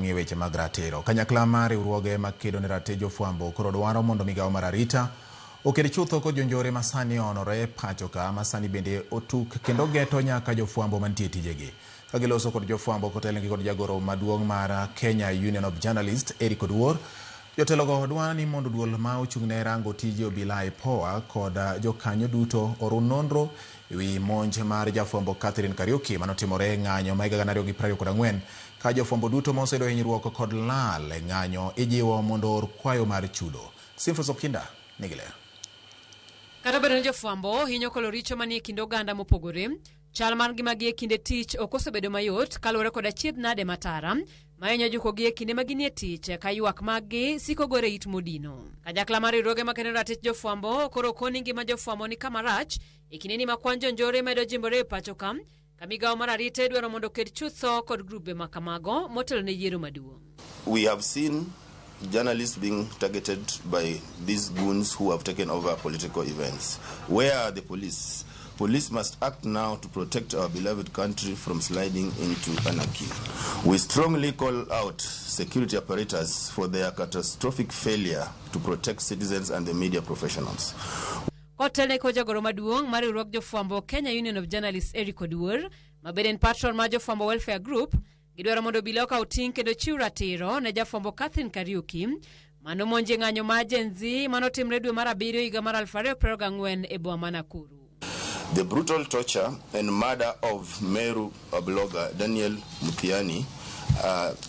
Ng'iyo weche mag ratiro. Kanyakla mar riwruoge makedo ne ratich jofwambo koro dwaro mondo migawo mar arita oked chutho kod jonjore masani onore pacho ka masani bende otuk kendo geto nyaka jofwambo mantie e tijegi. Ka giloso kod jofwambo kotelnegi kod jagoro maduong' mar Kenya Union of Journalists Eric Oduor, jotelogo dwaro ni mondo duol ma ochung'ne rango tije obila IPOA kod jokanyo duto oru nonro ewi monj mar jafwambo Catherine Kariuki manotimore e ng'anyo ma higa 2024 ka jofwambo duto ma oseyudo hinyruok kod lal e ng'anyo ijiwo mondo oor kwayo mar chudo. Simfros Okinda nigi ler. Kata obedo ni jofwambo hinyo kolo richo manie kind oganda mopogore, chal mar ngimagi e kinde tich ok osebedo mayot kaluwore kod achiedh nade matara ma hinyo jukogi e kinde ma ginie tich ka ywak maggi siko gore it modino. Kanyakla mar riwruoge makedo ratich jofwambo koro koni ngima jofwambo ni kama rach e kindeni ma kwan jonjore medo jimbore e pacho ka, ka migawo mar arita idwaro mondo oked chutho kod grube ma kamago motelo ne yiero maduong'. We have seen journalists being targeted by these goons who have taken over political events. Where are the police? Police must act now to protect our beloved country from sliding into anarchy. We strongly call out security apparatus for their catastrophic failure to protect citizens and the media professionals. Kotelne kod jagoro maduong' mar riwruog jofwambo Kenya Union of Journalists Eric Oduor, ma bende en patron mar jofwambo Welfare Group, gidwaro mondo obila okaw ting' kendo chiw ratiro ne jafwambo Catherine Kariuki manomonji e ng'anyo mar Gen Z manotimre dwe mar abiriyo higa mar 2024 e boma ma Nakuru. The brutal torture and murder of Meru blogger Daniel Muthiani,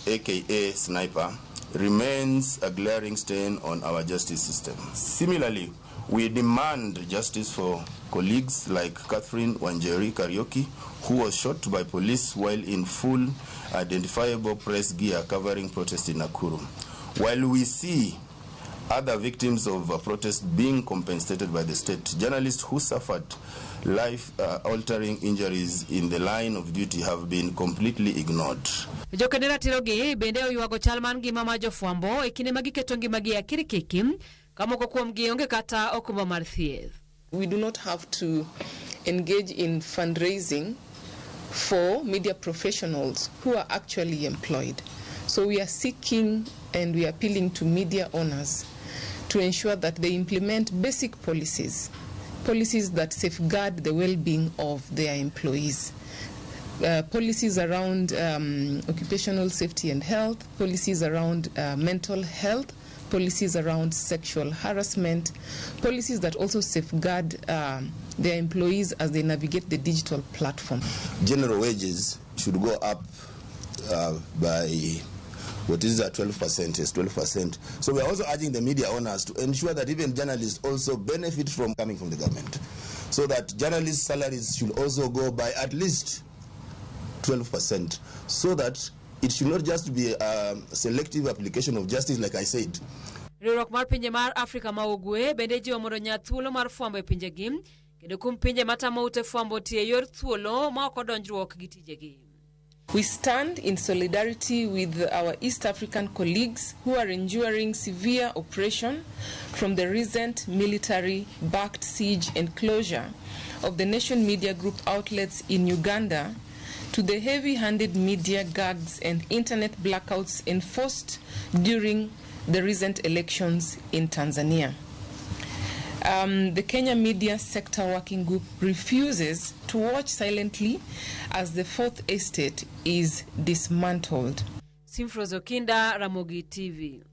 aka Sniper, remains a glaring stain on our justice system. Similarly, we demand justice for colleagues like Catherine Wanjeri Kariuki, who was shot by police while in full identifiable press gear covering protest in Nakuru. While we see other victims of protest being compensated by the state, journalists who suffered life-altering injuries in the line of duty have been completely ignored. Joked ne ratirogi bende oywago chal mar ngima mar jofwambo e kinde ma giketo ngimagi e akirikiki ka moko kuomgi onge kata okumba mar thieth. We do not have to engage in fundraising for media professionals who are actually employed. So we are seeking and we are appealing to media owners to ensure that they implement basic policies, policies that safeguard the well-being of their employees. Policies around occupational safety and health, policies around mental health, policies around sexual harassment, policies that also safeguard their employees as they navigate the digital platform. General wages should go up by what is that 12%? Yes, 12%. So we are also urging the media owners to ensure that even journalists also benefit from coming from the government, so that journalists' salaries should also go by at least 12%, so that it should not just be a selective application of justice, like I said. Riwruok mar pinje mar Afrika ma Ugwe bende jiwo mondo nya thuolo mar fwambo e pinjegi kendo kum pinje matamo ute fwambo tiyo e yor thuolo ma ok odonjruok gi tijegi. We stand in solidarity with our East African colleagues who are enduring severe oppression from the recent military-backed siege and closure of the Nation Media Group outlets in Uganda to the heavy-handed media gags and internet blackouts enforced during the recent elections in Tanzania. The Kenya Media Sector Working Group refuses to watch silently as the Fourth Estate is dismantled. Simfros Okinda, Ramogi TV.